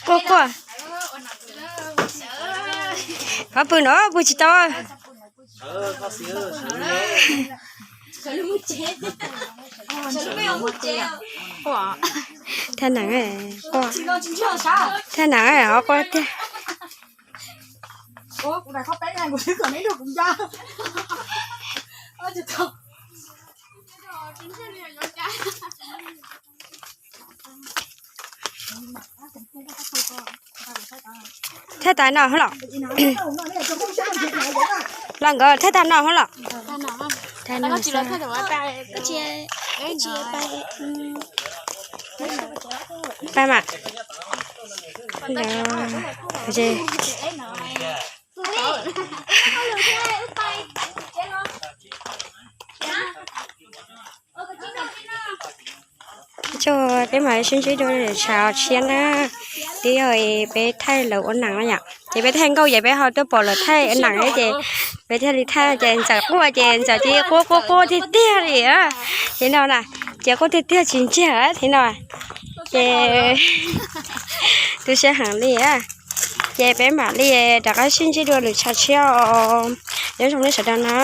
Quaj quaj. Qhov pw no pw tsis tau. Thaj nees, thaj nees ho quaj tiag. Thaj tas no los? Los nkawd thaj tas no los? Thaj no xwb. Pab mas. Ua tsaug, peb mam sib ntsib dua lwm tshav tshiab na. Twb yog peb thaij lawv ua nees no yom, ces peb thaij nkauj ces peb ho tuaj pom lawv thaij ua nees thiab ces peb thiaj li thaij ces ntxawm quaj ces ntxawm ces quaj quaj quaj tiag tiag li. Thiab no na, ces quaj tiag tiag tsis ntsiag thiab no. Ces tu siab heev li. Ces peb mam li rov qab sib ntsib dua lwm tshav tshiab os. Nyob zoo nej sawv daws na.